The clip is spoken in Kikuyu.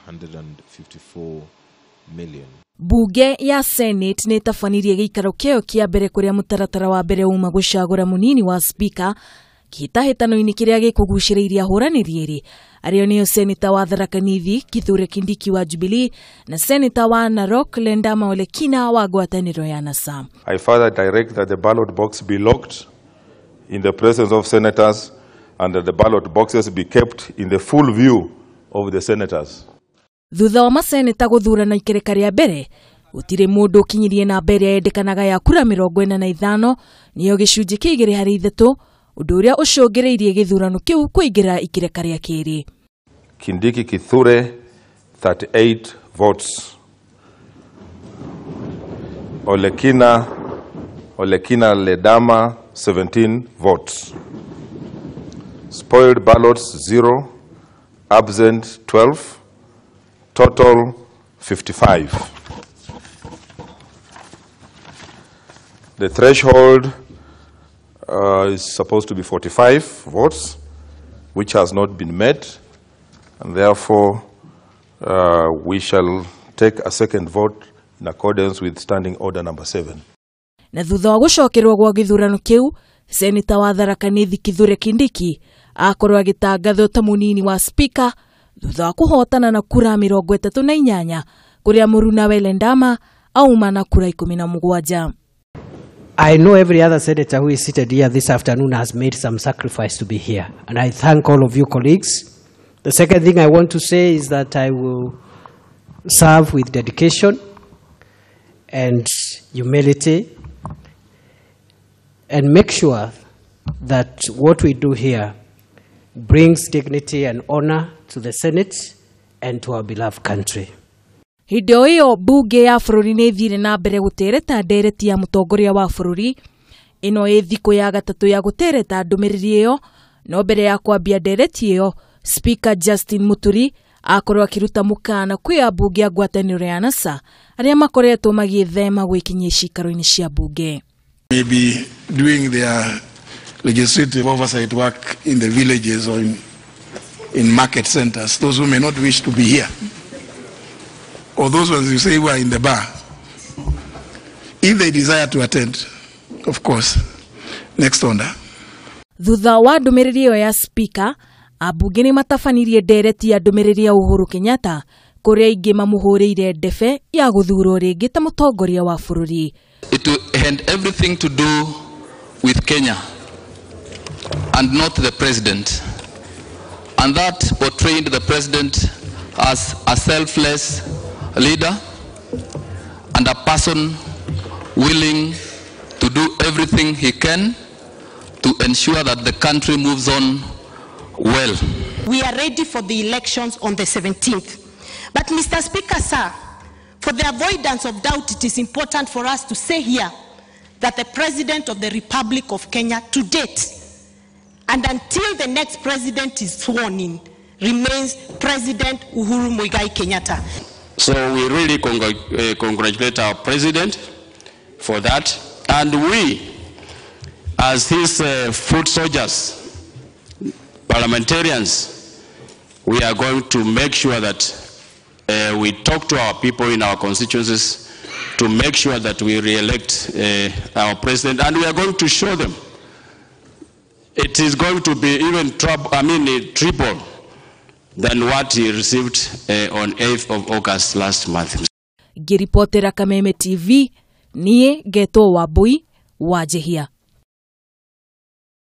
154 million. Bunge ya Senate nĩ ĩtabanirie gĩikaro kĩayo kĩa mbere kũrĩa mũtaratara wa mbere uma gũcagũra mũnini wa spika kĩhĩtahĩtano-inĩ kĩrĩa gĩkũgucĩrĩirie ahũranĩri erĩ arĩo nĩo seneta wa Tharaka Nithi Kithure Kindiki wa Jubilee na seneta wa Narok Lendama Olekina wa ngwatanĩro ya NASA. I further direct that the ballot box be locked in the presence of senators and that the ballot boxes be kept in the full view of the senators. Thutha wa maseneta gũthurana ikereka rĩa mbere gũtirĩ mũndũ ũkinyirie namba ĩrĩa yendekanaga ya kura 45 nĩyo gĩcunjĩ kĩa 2 harĩ 3, ũndũ ũrĩa ũcũngĩrĩirie gĩthurano kĩu kũingĩra ikereka rĩa kerĩ. Kindiki Kithure 38 votes. Olekina Ledama 17 votes. Spoiled ballots 0, absent 12, total 55. The threshold is supposed to be 45 votes, which has not been met, and therefore we shall take a second vote in accordance with Standing Order number 7. Na thutha wa gũcokerwo gwa gĩthurano kĩu, seneta wa Tharaka Nithi Kithure Kindiki akorwo agĩtangathwo ta mũnini wa spika thutha wa kũhotana na kura 38 kũrĩa mũrunawe Lendama auma na kura 17. I know every other senator who is seated here this afternoon has made some sacrifice to be here, and I thank all of you colleagues. The second thing I want to say is that I will serve with dedication and humility and make sure that what we do here brings dignity and honor to the Senate and to our beloved country. Hĩndĩ o ĩyo bunge ya bũrũri nĩ ĩthiire na mbere gũtereta ndereti ya mũtongoria wa bũrũri. Ĩno ĩ thikũ ya gatatũ ya gũtereta ndũmĩrĩri ĩyo, no mbere ya kwambia ndereti ĩyo, Speaker Justin Muturi akorwo akĩruta mũkana kwĩ ambunge a ngwatanĩro ya NASA arĩa makoretwo magĩthema gwĩkinyia ciikaro-inĩ cia bunge. May be doing their legislative oversight work in the villages or in market centers, those who may not wish to be here, or those ones you say who are in the bar, if they desire to attend, of course. Next order. Thutha wa ndũmĩrĩri ĩyo ya spika, ambunge nĩ matabanirie ndereti ya ndũmĩrĩri ya Uhuru Kenyatta kũrĩa aingĩ mamũhũrĩire ndebe ya gũthurwo rĩngĩ ta mũtongoria wa bũrũri. It had everything to do with Kenya and not the president, and that portrayed the president as a selfless leader and a person willing to do everything he can to ensure that the country moves on well. We are ready for the elections on the 17th. But Mr. Speaker, sir, for the avoidance of doubt, it is important for us to say here that the President of the Republic of Kenya to date, and until the next president is sworn in, remains President Uhuru Muigai Kenyatta. So we really congratulate our president for that. And we, as his foot soldiers, parliamentarians, we are going to make sure that we talk to our people in our constituencies to make sure that we re-elect our president, and we are going to show them. It is going to be even triple than what he received on 8th of August last month. Ngĩribotera Kameme TV, niĩ ngetwo Wambui wa Njehia.